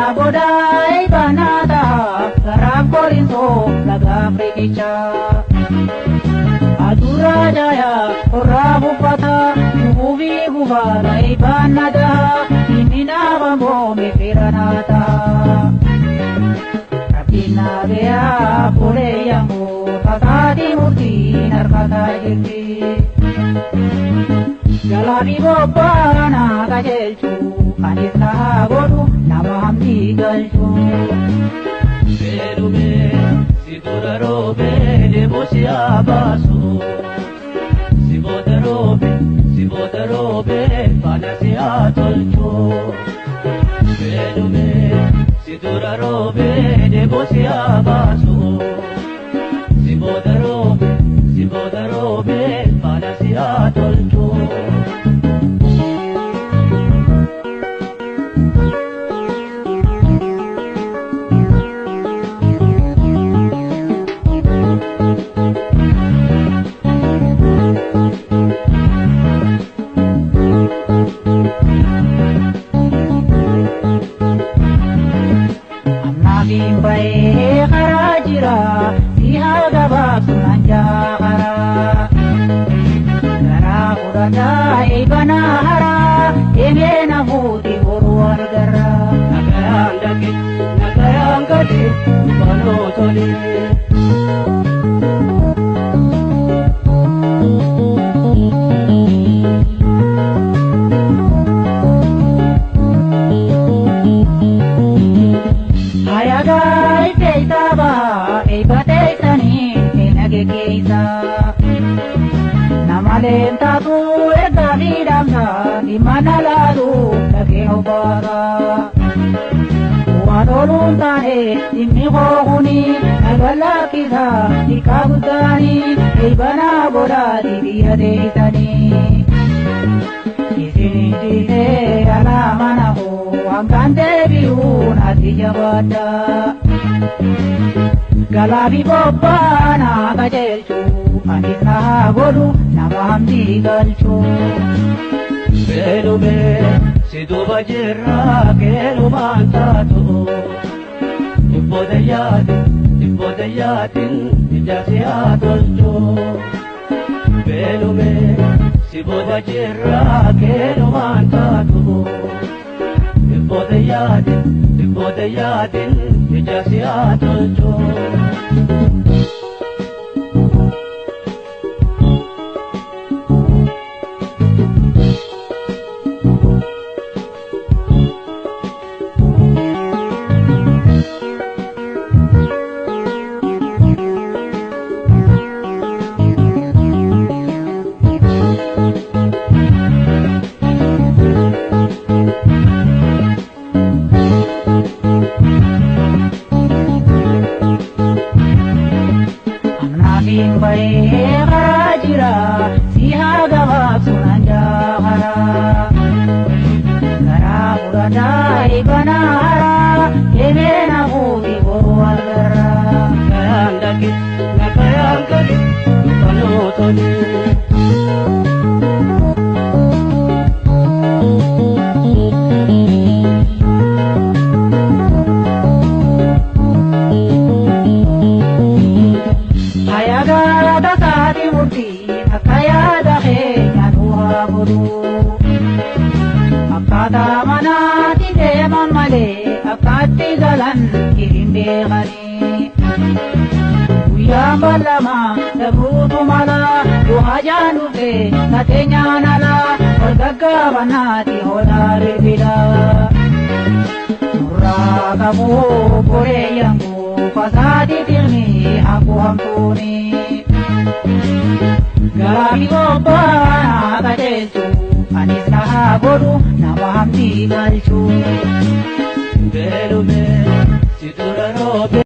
Nagoda ibanata garaaf korinso lagaaf riqicha. Adurraa jaya qorraa buufata gubuufi gubaara ibaanada inni naaba moome firanaata. Rabbiin naabeyaa fuulee yammuu tasaati murtiin harkataa jirti. Galaafi bobbaana qajeelchu anis na godhu nama hamdii galchu. Beelume si dura roobe deemu si haa baasu. Si booda roobe si booda roobe faana si haa tolchu. Beelume si dura roobe deemu si haa baasu. Si booda roobe si booda roobe faana si haa tolchu. Amnaafiin ba'ee karaa jira si haa gabaabsu naan jaakaraa. Garaa fudhataa eebanaa haraa deemee na fuuti boruu argarraa. Nagayaan dhaqe nagayaan gale dhufanoo tole. Hayagaa ifeessa bahaa eebbateessanii eenage keessa. Namaleen taatu ergaa fi dhaamsa dhimma na laalu dhagee obaasa. Waan ooluun taane dhimmi kookuni dhagalakkisa hiikaa guddaanii eebbanaa godhaati biyya teessanii. Isin dhiisee alaa mana koo hangaan deebi'uu natti jabaadha. Galaafi bobbaana qajeelchu anis na godhu nama hamdii galchu. Beelume si duuba jirra keelumaan taatu. Dhibboota yaatin dhibboota yaatin ija si haa tolchu. Beelume si booda jirra keelumaan taatu. Dhibboota yaatin dhibboota yaatin ija si haa tolchu. Amnaafiin ba'ee karaa jira si haa gabaabsu naan jaakaraa. Garaa fudhataa eebanaa haraa deemee na fuuti boruu argarraa. Nagayaan dhaqe nagayaan gale dhufanoo tole. Hayagaa tasaati murtiin akka yaada keenya nu haa godhu. Akkaataa manaatti deeman malee akkaatti galan hin beekanii. Guyyaan bal'amaa dabruutu mala yoo hajaan dhufe tateenyaan ala ol gaggaabannaati hoolaa bilbila. Nurraa qabuu boree yaanguu fasaati tilmi hanqu hamtuuni. Garaafi qophaa'aa qajeelchu anis na haa godhu nama hamdii galchu. Beelume si dura roobe.